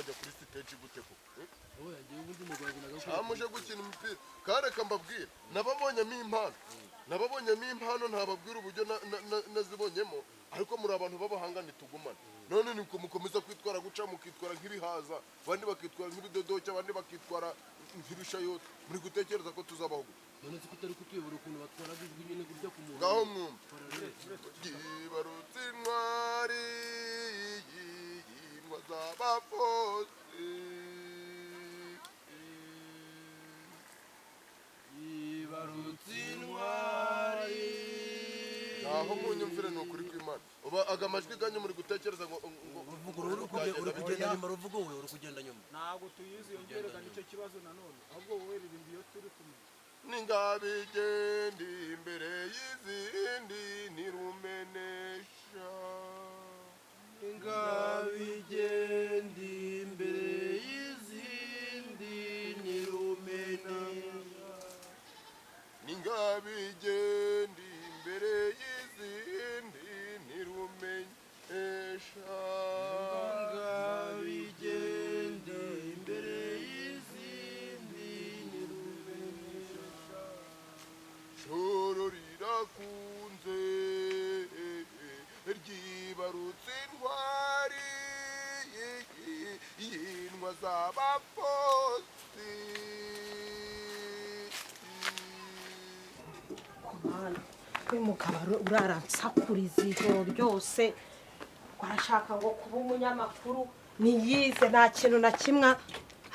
Wajya kuri stage gute koko, eh? Oya, njyewe ubundi umugabo yagenaga. Cyangwa muje gukina imipira. Kandi reka mbabwire, nababonyemo impano, nababonyemo impano. Ntababwira uburyo nazibonyemo, ariko muri abantu b'abahanga, ntitugumane. None niko mukomeza kwitwara guca, mukitwara nk'ibihaza, abandi bakitwara nk'ibidodoki, abandi bakitwara nk'ibishayoti. Muri gutekereza ko tuzabaho gute? None se ko utari kutuyobora ukuntu batwaraga ijwi nyine gutya ku muntu? Ngaho mwumva: yibarutse intwari, y'intwa z'abafosi. Yibarutse intwari. Aho munyumvire, ni ukuri kw'Imana. Uba aga majwi ganyu muri gutekereza ngo Ruvugo, uri kugenda nyuma. Ruvugo, we uri kugenda nyuma. Ntabwo tuyizi iyo ngereka, nicyo kibazo nanone. Ahubwo wowe ririmba iyo turi kumwe. N'ingabigenda imbere y'izindi ntirumenesha. Ingabigenda imbere y'izindi ntirumenesha. N'ingabigenda imbere y'izindi ntirumenesha. Ingabigenda imbere y'izindi ntirumenesha. Joro rirakunze, ryibarutse intwari, y'intwa z'abafosi. Mana, uyu mugabo uraransakuriza ijoro ryose, arashaka ngo kuba umunyamakuru. Ntiyize, nta kintu na kimwe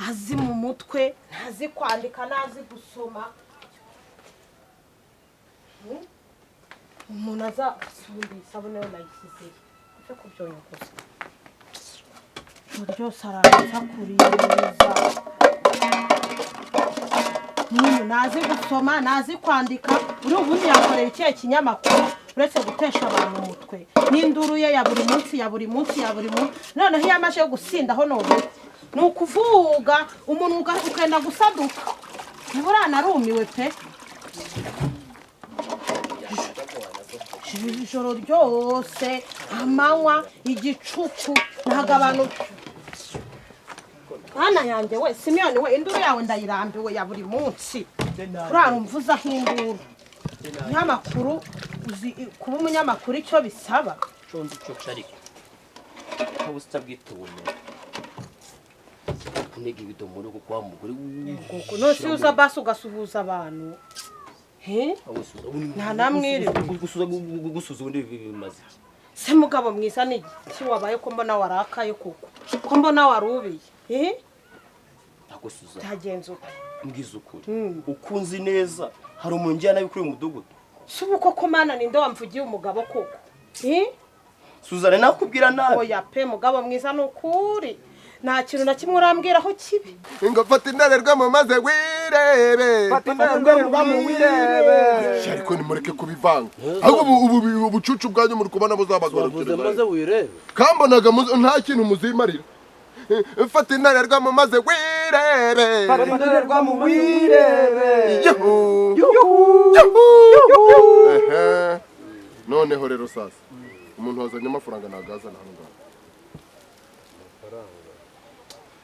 azi mu mutwe, ntazi kwandika, ntazi gusoma. Umuntu aza asumba isabune yo nayisizeyo ujye kubyonyogoza. Ijoro ryose aransakuriza. N'uyu ntazi gusoma, ntazi kwandika. Uri ubundi yakorera ikihe kinyamakuru uretse gutesha abantu umutwe n'induru ye ya buri munsi, ya buri munsi, ya buri munsi? Noneho iyo amaze gusindaho, noneho ni ukuvuga umuntu ukenda gusaduka. Niba narumiwe pe. Ijoro ryose, amanywa, igicuku, ntabwo abantu. Mwana yanjye we, Simiyoni we, induru yawe ndayirambiwe ya buri munsi. Urarumvuzaho induru. Umunyamakuru, uzi kuba umunyamakuru icyo bisaba? Conzi ico ariko nka usitabwita ubumenyi kunega ibidomoro kuko wa mugore. None se uza basi ugasuhuza abantu? He? Nta namwiriwe. Gusuza ubundi bimaze iki? Se mugabo mwiza, ni iki wabaye ko mbona warakaye koko, ko mbona warubiye? He? Ntagusuza. Byagenze ute? Mbwiza ukuri, ukunzi neza, hari umuntu njyana nabi kuri uyu mudugudu? Si ubu koko mana, ninde wamvugiye umugabo koko? He? Suzane nakubwira nabi? Oya pe, mugabo mwiza, ni ukuri nta kintu na kimwe urambwiraho kibi. Ngo fata indorerwamo maze wirebe. Fata indorerwamo wirebe. Sha, ariko nimureke kubivanga. Ahubwo ubu ubucucu bwanyu muri kubona Wavuze buzabagarukira. maze wirebe. Kambonaga nta kintu muzimarira. Fata indorerwamo maze wirebe. Fata indorerwamo wirebe. Yuhu! Yuhu! Ehe. Noneho rero sasa, umuntu wazanye amafaranga ntabwo azana hano ngaho.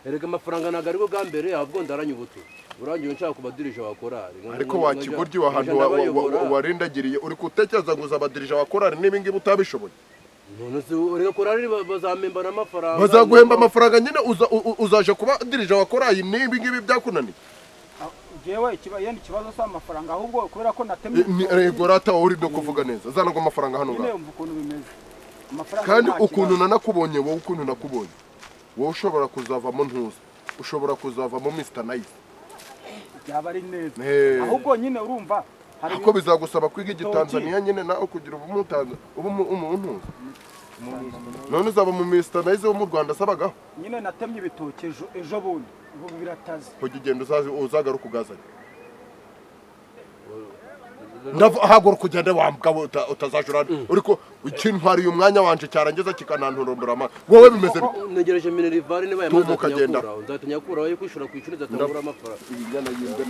Erega amafaranga ntabwo aribwo bwa mbere, ahubwo ndaranye ubuto urangiye nshaka kubadirija wa korari. Ariko wakiguryi ahantu warindagiriye, uri gutekereza ngo uzabadirija wa korari n'ibi ngibi utabishoboye? None se erega korari bazampemba n'amafaranga. Bazaguhemba amafaranga nyine, uzaje kuba dirija wa korari n'ibi ngibi byakunaniye? Jewe yenda ikibazo si amafaranga, ahubwo kubera ko natemye. Yego rata, wowe uri no kuvuga neza, zana ngo amafaranga hano Nyine ngaho. Umva ukuntu bimeze, amafaranga Kandi nta ukuntu kibazo. nanakubonye wowe, ukuntu nakubonye wowe, ushobora kuzavamo ntuza, ushobora kuzavamo Mr Nice. Byaba ari neza. Eh. Ahubwo nyine urumva hari Ariko bizagusaba kwiga Ibitoki. Igitanzaniya nyine nawe kugira ubu umuntu. None uzaba mu Mr Nice wo mu Rwanda asabagaho. Nyine natemye ibitoki ejo ejo bundi, ubu birataze. Ujya ugenda uzagaruka ugazanye. Haguruka ugende wambwa we, utazajura uriko ukintwariye umwanya wanje cyarangiza kikananturumbura amaso. Wowe bimeze bite? Ntegereje minerval niba yamaze. Tumuka, genda. Nyakuraho, nzahita nyakuraho yo kwishura ku ishuri, nzahita ngura amafaranga. Inyana y'imbwa.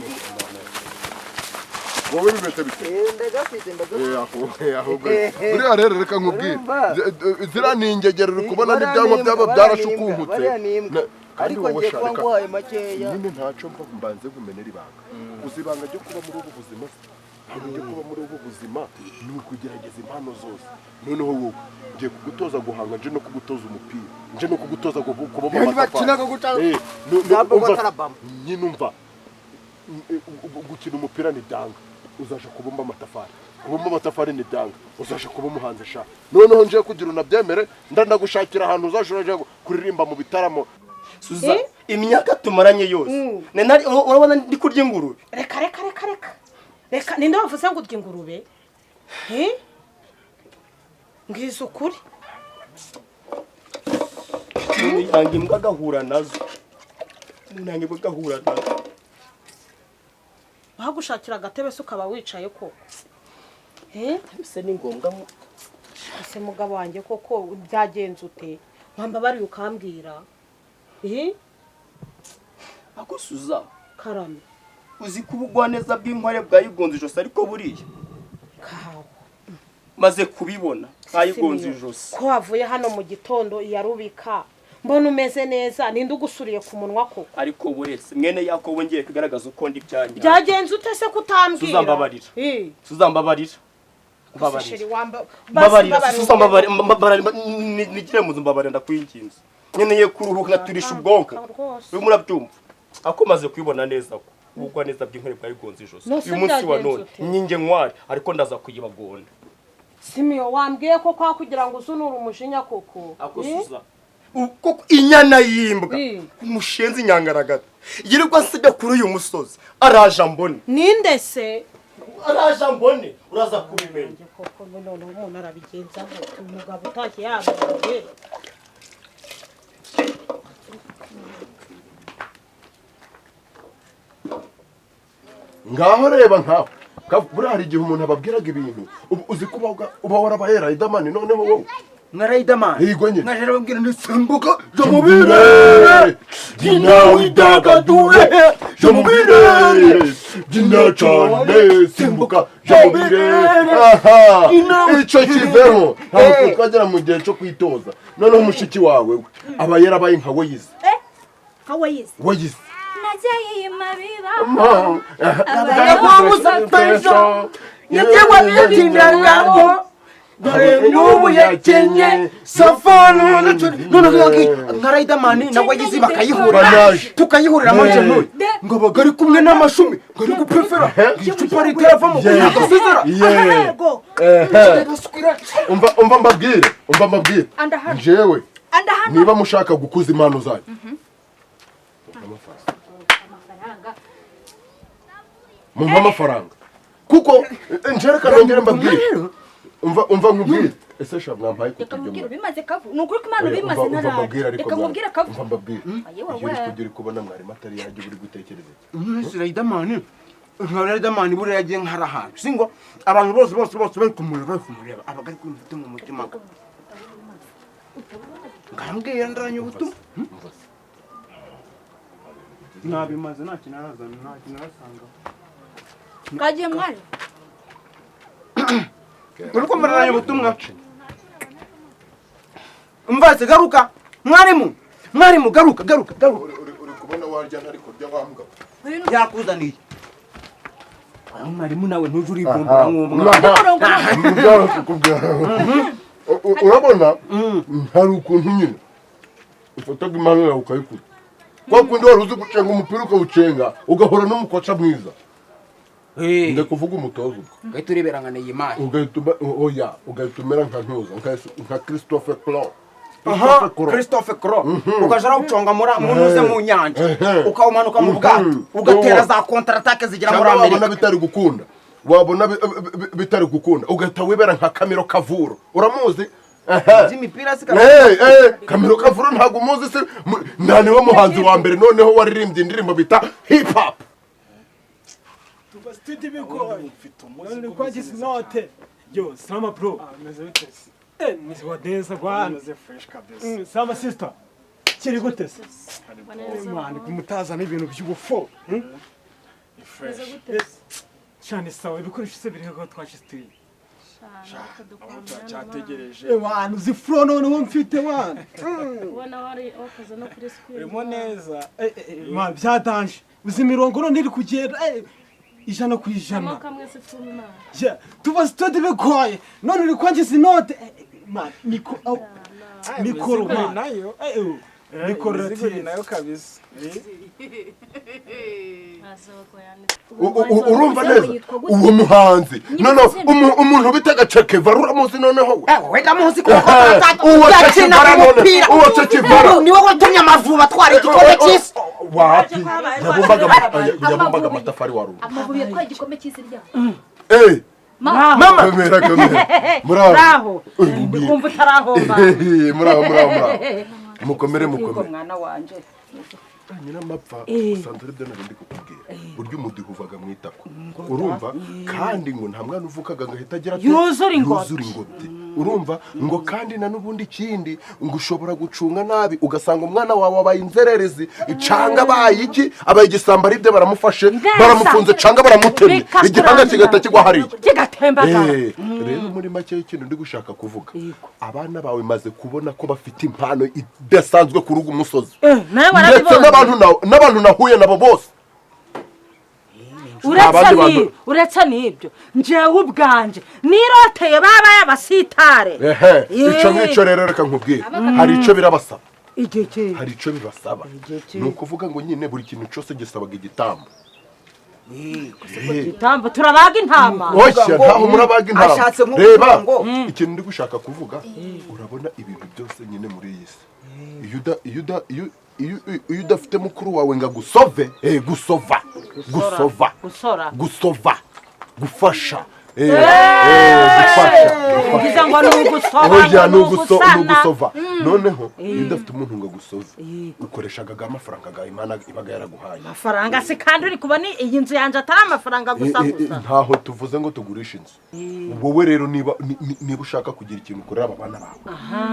Wowe bimeze bite? Ndagafite, ndagafite. Ahubwo buriya rero reka nkubwire. Urumva? Ziriya ni ingegero uri kubona Bariya n'ibyanwa ni byaba imbwa, byarashukunkutse. bariya ni imbwa. Kandi Ariko wowe ngiye kuba sharika nguhaye makeya. Nyine ntacyo mva mbanze nkumenera ibanga. Uzi ibanga ryo kuba muri ubu buzima se? Ibanga ryo kuba muri ubu buzima ni ukugerageza impano zose. Noneho wowe ngiye kugutoza guhanga, nje no kugutoza umupira, nje no kugutoza kuboma Iyo amatafari. bakinaga guca Eh, za Bogota umva, Alabama. nyine umva, gukina umupira ni danga, uzaje kubumba amatafari. Kubumba amatafari ni danga, uzaje kuba umuhanzi sha. Noneho nje kugira unabyemere, ndanagushakira ahantu uzaje uraja kuririmba mu bitaramo. Suza, imyaka tumaranye yose nari urabona ndi kurya ingurube. Reka reka reka reka reka, ninde wavuze ngo urya ingurube? Eh, ngize ukuri. Umuntu yanga imbwa agahura nazo. Umuntu yanga imbwa agahura nazo. Wagushakira agatebe se ukaba wicaye koko? Eh, Ese ni ngombwa ngo ese mugabo wanjye koko byagenze ute? Wambabariye ukambwira. Eh, ako Suza, karame. Uzi ko ubugwaneza bw'inkware bwayigonze ijosi, ariko buriya Kawo maze kubibona bwayigonze ijosi. Ko wavuye hano mu gitondo iyarubika mbona umeze neza, ninde ugusuriye ku munwa koko? Ariko buretse mwene Yakobo ngiye kugaragaza uko ndi byanya. Byagenze ute se kutambwira? Suza mbabarira. Eh, Suza mbabarira. Sheri, wamba Mbabarira Suza, mbabarira, mbabarira, nigire mu nzu, mbabarira, ndakwinginze. Nkeneye kuruhuka nkaturisha ubwonko. Rwose. Urimo urabyumva? Ako maze kubibona neza ko ubugwaneza bw'inkware bwayigonze ijosi. Nose Uyu munsi wa byagenze none ute? nyinge nkware, ariko ndaza kuyibagona. Simiyo, wambwiye ko kwa kugira ngo uzunure umujinya koko. Ako Eh? Suza, uko inyana y'imbwa umushenzi nyangaragata yirirwa nsijya kuri uyu musozi, araje ambone. Ninde se? Araje ambone, uraza kubimenya. Nanjye koko noneho umuntu arabigenza gute? Umugabo utashye yambaye. Ngaho reba nkaho. Buriya hari igihe umuntu ababwiraga ibintu, uzi ko uba warabaye Riderman noneho wowe. Nka Riderman. Yego nyine. Nka rero babwira ndi simbuka Jo mu birere, byina widagadure, jo mu birere, byina cyane, simbuka, jo mu birere. Aha, icyo kiveho. Ntabwo twagera mu gihe cyo kwitoza. Noneho mushiki wawe we aba yarabaye nka Wayizi. Nka Wayizi. Wayizi. Dore n'ubu yakenye safari nka Riderman na Wayizi bakayihurira, tukayihurira muri January ngo bagari kumwe n'amashumi ngo ari gupefera icupa ritaravamo agasezera. Umva mbabwire, umva mbabwire njyewe niba mushaka gukuza impano zanyu mumpa amafaranga, kuko njereka nongere mbabwire. Umva nkubwire, ese sha mwampaye Reka mubwire bimaze kavu. Ni ukuri ko impano bimaze ntarara. Reka mubwire kavu. Umva mbabwire, iyo uri kugira kubona mwarimu atari yajya uri gutekereza iki? Riderman, nka Riderman buriya yagiye nkara ahantu singo abantu bose bose bose bari kumureba, bari kumureba abaga ari kumufite mu mutima. Ngambwiye ndaranye ubutumwa. Nabimaze nta kintu arazana, nta kintu arasanga. Kagiye mwari. Uri kumuraranya ubutumwa. Umva se garuka mwarimu, mwarimu garuka garuka garuka. Uri kubona warya ntari kurya wa mbwa. Yakuzaniye. Mwarimu nawe ntuje urivumbura nk'umwana. Urabona hari ukuntu nyine ufataga impano yawe ukayikura. Kwa kundi wari uzi gucenga umupira ukawucenga ugahora n'umukoca mwiza. Ndakuvuga umutoza ubwo. Ugahita urebera nka Neymar. Ugahita oya, ugahita umera nka ntuza, nka Christophe Cro. Aha, Christophe Cro. Ukaja uconga munuze mu nyanja, ukawumanuka mu bwato, ugatera za contre-attaque zigera muri Amerika. Wabona bitari gukunda. Wabona bitari gukunda, ugahita wibera nka Camilo Cavuro. Uramuzi? Imipira se Camilo Cavuro ntago umuzi se? Nta niwe muhanzi wa mbere noneho waririmbye indirimbo bita hip hop. Studio bigoye. None kwagize inote. Yo, sama bro. Ameze bite? Eh, meze wadeza gwana. Meze fresh kabisa. Sama sister. Kiri gute se? Man, kumutaza n'ibintu by'ubufo. Ni fresh. Cyane sawa, ibikoresho se biri ko twashistuye. Turacyategereje. Wana uzi flow noneho mfite wana. Ubona wari wakoze no kuri screen. Urimo neza. Ma byatanje. Uzi imirongo none iri kugenda 100%. Kamwe se fuma. Yeah, tuba studio bigoye. None uri kwangiza inote. Ma niko mikoro ma nayo. Mikoro ati nayo kabisa. Urumva neza uwo muhanzi no umuntu bitaga Che Guevara uramuzi noneho we ndamuzi kuko uwo Che Guevara umupira uwo Che Guevara niwe watumye Amavubi atwara igikombe cy'isi. Wapi yabumbaga amatafari warumva Amavubi yatwaye igikombe cy'isi rya mama kamera muraho ndikumva utarahomba muraho mukomere mwana wanje Nyiramapfa usanzwe aribyo nari ndi kukubwira buryo umudiho uvaga mu itako urumva kandi ngo nta mwana uvukaga ngo ahita agira ati yuzura ingobyi urumva ngo kandi na n'ubundi ikindi ngo ushobora gucunga nabi ugasanga umwana wawe abaye inzererezi canga abaye iki abaye igisambo aribyo baramufashe baramufunze canga baramutemye igihanga kigahita kigwa hariya kigatembagara. Rero muri make y'ikintu ndi gushaka kuvuga abana bawe maze kubona ko bafite impano idasanzwe kuri ugu musozi ndetse n'abantu nahuye nabo bose. Uretse n'ibyo njyewe ubwanje niroteye babaye abasitare. Icyo ngicyo rero reka nkubwire hari icyo birabasaba hari icyo bibasaba ni ukuvuga ngo nyine buri kintu cyose gisabaga igitambo. Igitambo turabaga intama. Oya ntaho murabaga intama. Reba ikintu ndi gushaka kuvuga urabona ibintu byose nyine muri iyi si iyo udafite mukuru wawe nga gusove gusova gusova gufasha gufasha ngo ni ugusova noneho iyo udafite umuntu ngo agusove ukoreshaga amafaranga ga Imana ibaga yaraguhaye amafaranga se kandi uri kubona iyi nzu yanje atari amafaranga gusa gusa ntaho tuvuze ngo tugurishe inzu wowe rero niba ushaka kugira ikintu ukorera aba bana bawe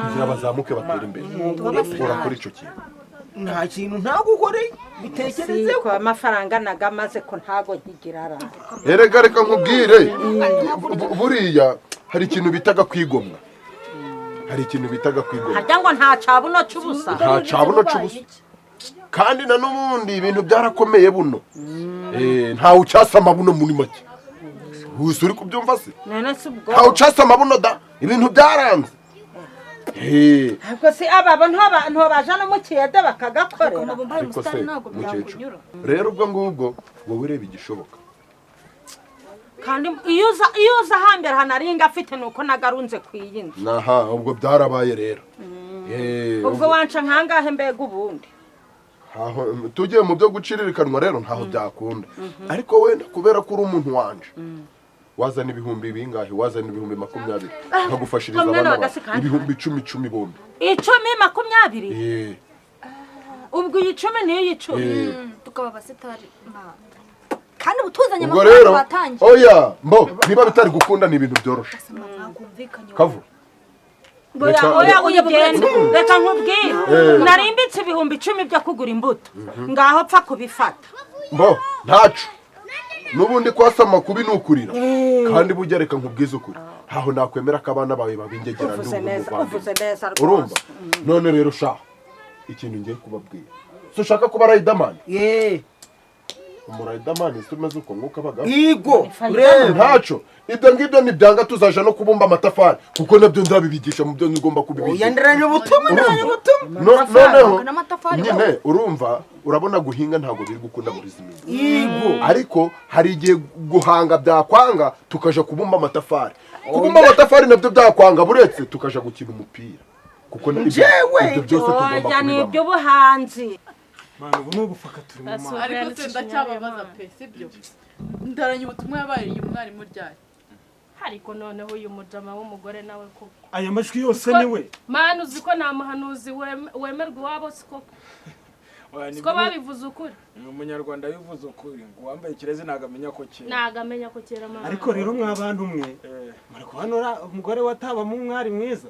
kugira bazamuke batere imbere urakora icyo kintu nta kintu ntagukoreye bitekereze ko amafaranga nagamaze ko ntago nkigirara. Erega reka nkubwire buriya hari ikintu bitaga kwigomwa harya ngo nta cabuno cy'ubusa kandi na n'ubundi ibintu byarakomeye buno ntawe ucyasama buno muri make gusa uri kubyumva se none se ubwo ntawe ucyasama buno da ibintu byaranze. Ubwo se ababo ntobaja no mu kiyede bakagakorera. Ariko se mukecuru rero ubwo ngubwo wowe ureba igishoboka kandi iyo uza hambere hanaringa afite nuko nagarunze ku iyi nzu. Naha ubwo byarabaye rero. Ubwo wanca nkangahe mbega ubundi tugiye mu byo guciririkanwa rero ntaho byakunda ariko wenda kubera ko uri umuntu wanje wazana ibihumbi bingahe wazana ibihumbi 20 nkagufashiriza abana ibihumbi 10 bombi 10 20 ubwo iyi 10 niyo 10 tukaba abasitari kandi ubutuzanye amafaranga batangiye. Oya mbo niba bitari gukunda ni ibintu byoroshe kavu oya ugenda reka nkubwire narimbitse ibihumbi 10 byo kugura imbuto ngaho pfa kubifata mbo ntacu nubundi kwasama kubi nukurira kandi bujya reka nkubwize ukuri ntaho nakwemera ko abana bawe babingegera ndumva urumva none rero sha ikintu ngiye kubabwira so ushaka kuba Riderman Riderman si umeze uko mwuka baga yego ntaco ibyo ngibyo nibyanga tuzaja no kubumba amatafari kuko nabyo nzabibigisha mu byo ngomba kubibigisha ndiranye ubutumwa noneho nyine urumva urabona guhinga ntago biri gukunda muri zimwe yego ariko hari igihe guhanga byakwanga tukaja kubumba amatafari kubumba amatafari nabyo byakwanga buretse tukaja gukina umupira kuko ibyo byose tugomba kubibamo ibyo buhanzi Mana ubu nubufaka turi mu mana ariko se ndacyababaza pe sibyo ndaranye ubutumwa yabaye uyu mwarimu ryari ariko noneho uyu mujama w'umugore nawe koko aya majwi yose niwe mana uzi ko nta muhanuzi wemerwa iwabo siko siko babivuze ukuri ni umunyarwanda bivuze ukuri ngo wambaye ikirezi ntagamenya ko kera ntagamenya ko kera mama ariko rero mwabantu mwe muri kubanura umugore watabamo umwari mwiza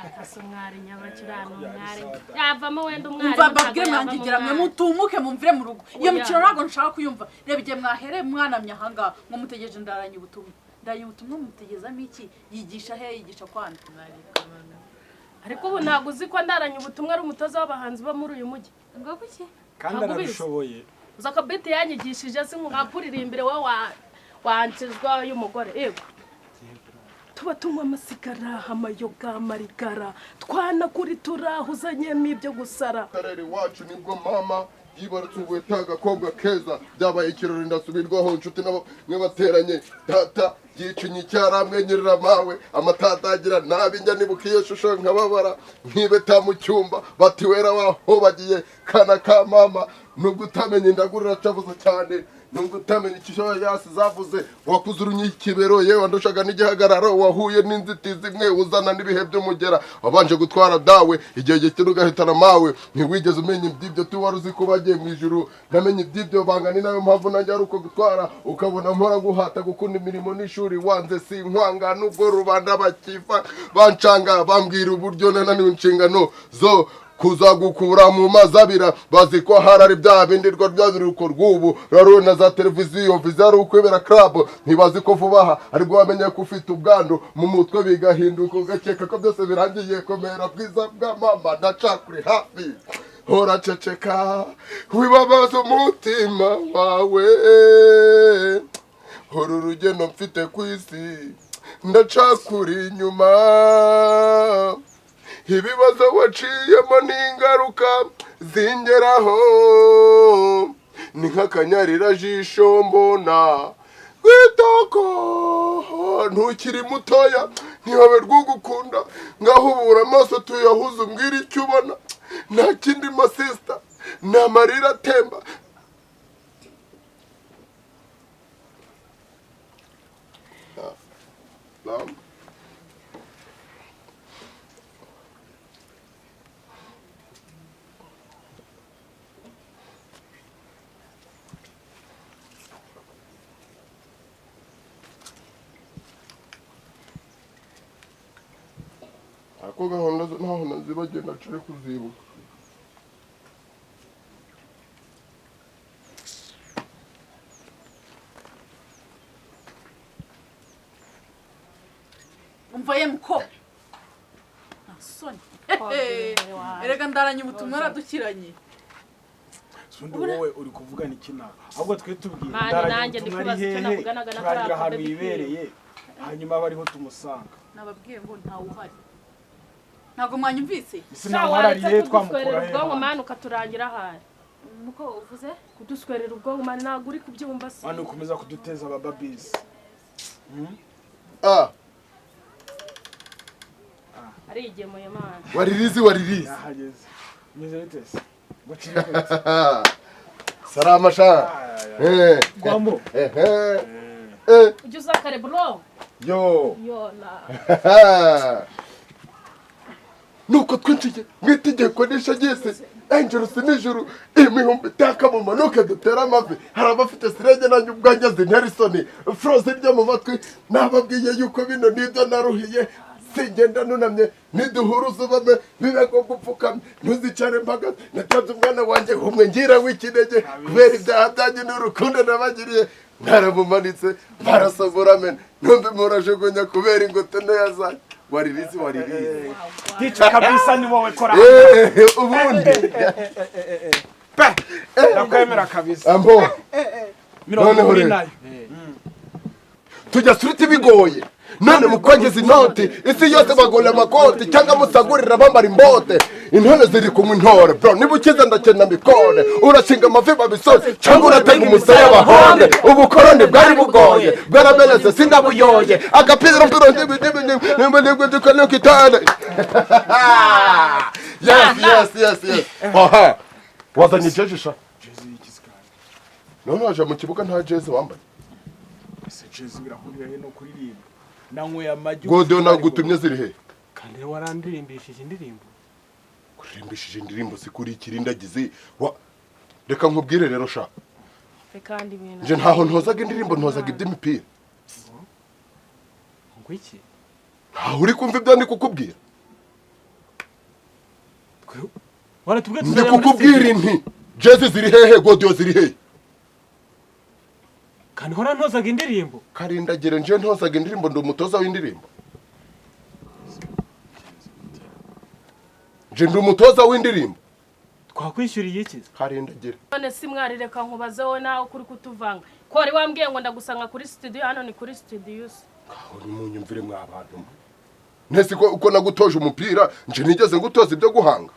akasa umwari nyabakirano umwari yavamo wenda umwari umva mbabwire mwangigira mwe mutumuke mumvire mu rugo iyo mikino ntabwo nshaka kuyumva reba igihe mwahereye mwanamye ahangaha ngo mutegereje ndaranye ubutumwa Ndaranye ubutumwa mutegezamo iki? Yigisha he? Yigisha kwanda. Ariko ubu ntabwo uzi ko ndaranye ubutumwa ari umutoza w'abahanzi bo muri uyu mujyi. Ngo kuki? Kandi arabishoboye. Uza akabiti yanyigishije si nkakuririmbire wowe wancizwa y'umugore. Yego. Tuba tunywa amasigara, amayoga, amarigara, twanakuri turahuzanyemo ibyo gusara. Karere wacu nibwo mama yibarutse ubuheta agakobwa keza, byabaye ikirori ndasubirwaho inshuti nabo mwe bateranye, data yicinye icyaramwenyerera mawe, amatatagira nabi njya nibuka iyo shusho nkababara, nkibeta mu cyumba bati wera waho bagiye kana ka mama, nubwo utamenye indagurira cavuze cyane, nubwo utamenye icyo yasi zavuze, wakuze urunyikibero yewe wandushaga n'igihagararo, wahuye n'inzitizi imwe uzana n'ibihe by'umugera, wabanje gutwara dawe igihe gikino ugahitana mawe, ntiwigeze umenya iby'ibyo tu wari uzi ko bagiye mu ijuru, namenye iby'ibyo banga ni nayo mpamvu nanjye ari uko gutwara, ukabona mpora guhata gukunda imirimo n'ishuri wanze si nkwanga, nubwo rubanda bakifa bancanga bambwira uburyo nananiwe inshingano zo kuzagukura mu mazabira, bazi ko harari bya bindirwa byabiruko rw'ubu rarona za televiziyo vizari ukwebera club, ntibazi ko vuba aha aribwo bamenye ko ufite ubwandu mu mutwe bigahinduka ugakeka ko byose birangiye. Komera bwiza bwa mama ndacakuri hafi, hora ceceka wibabaza umutima wawe, hora urugendo mfite ku isi ndacakuri inyuma, ibibazo waciyemo n'ingaruka zingeraho, ni nk'akanyarira jisho mbona witoko, ntukiri mutoya ntihabe rwugukunda, ngaho ubura amaso tuyahuze umbwira icyo ubona, nta kindi masista ni amarira atemba. Ako gahunda ntaho nazibagenda nacire kuzibuka. Umva ye muko. Soni. Erega ndaranye ubutumwa aradukiranye. Sundi wowe uri kuvugana iki nawe? Ahubwo twe tubwire ndaranye ubutumwa ari hehe, turangira ahantu yibereye, hanyuma bariho tumusanga. Nababwiye ngo ntawe uhari. Ntabwo mwanyumvise? Sinahari twamukura he? Ubwonko mani ukaturangira ahari. Muko uvuze? Kuduswerera ubwonko mani ntabwo uri kubyumva se. Mani ukomeza kuduteza abababisi. Ah. Arigemuye mani. Waririzi waririzi. Nahageze. Meze bite se? Ngo Salama sha. Eh. Gwambo. Eh. Eh. Ujye uzakare bro. Yo. Yo la. Nuko twinjiye mu itegeko n'ishagisi Angelus nijoro imihumbi itaka mu manuka dutera amavi, hari abafite sirege nanjye ubwanjye zintera isoni froze ryo mu matwi, nababwiye yuko bino nibyo naruhiye, singenda nunamye niduhura uzubame bibe ko gupfukamye ntuzicare mpagaze, natanze umwana wanjye umwe ngira w'ikinege kubera ibyaha byanjye n'urukundo nabagiriye, naramumanitse barasoboramena numva murajugunya kubera ingoto ntoya zanjye. Waririzi waririzi. Ticha kabisa ni wowe kora. Ubundi. Pe. Ndakwemera kabisa. Ambo. Noneho rero. Tujya suriti bigoye. None mukwageza inoti isi yose bagola amakoti cyangwa musagurira bambara imbote, intore ziri kumwe intore bro, niba ukize ndakena mikore, urashinga amavi babisoze cyangwa uratega umusaya bahonde, ubukoroni bwari bugoye bwaramenetse sinabuyoye, agapira bro ndibindi. Yes yes yes yes. Aha wazanye jezi sha? Jezi y'ikisikari. None waje mu kibuga nta jezi wambaye? Ese jezi birahurira he no kuririmba? Nanyweye amagi. Godiyo nagutumye ziri he? Kandi warandirimbishije indirimbo. Kuririmbishije indirimbo si kuri ikirindagizi. Reka nkubwire rero sha. Kandi ibintu. Nje ntaho ntozaga indirimbo, ntozaga iby'imipira. Ngo iki? Ntaho uri kumva ibyo ndi kukubwira. Waratubwiye ndi kukubwira inti. Jezi ziri hehe, godiyo ziri hehe? Kandi warantozaga indirimbo. Karindagire, nje ntozaga indirimbo? Ndi umutoza w'indirimbo? Nje ndi umutoza w'indirimbo? Twakwishyuriye iki? Karindagire. None si mwari, reka nkubaze, wowe nawe kuri kutuvanga, ko wari wambwiye ngo ndagusanga kuri studio, hano ni kuri studio se? Aho nimunyumvire mwa bantu mwe. Ntese ko uko nagutoje umupira, nje nigeze ngutoza ibyo guhanga?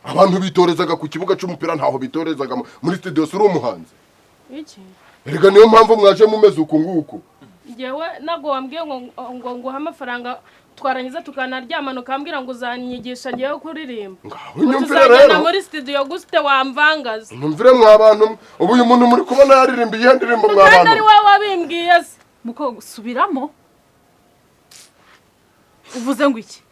Abantu bitorezaga ku kibuga cy'umupira, ntaho bitorezaga muri studio. Si uri umuhanzi? Iki? Erega niyo mpamvu mwaje mumeze uku nguku. Njyewe ntabwo wambwiye ngo nguhe amafaranga, twarangiza tukanaryamana, ukambwira ngo uzanyigisha ngewe kuririmba. Ngaho nyumvire. Tuzagenda Rero muri studio gute wamvangaza? Nyumvire mwa bantu mwe. Ubu uyu muntu muri kubona yaririmba iyihe ndirimbo mwa Kandi bantu ari mwe? wowe wabimbwiye se. Muko, subiramo, uvuze ngo iki?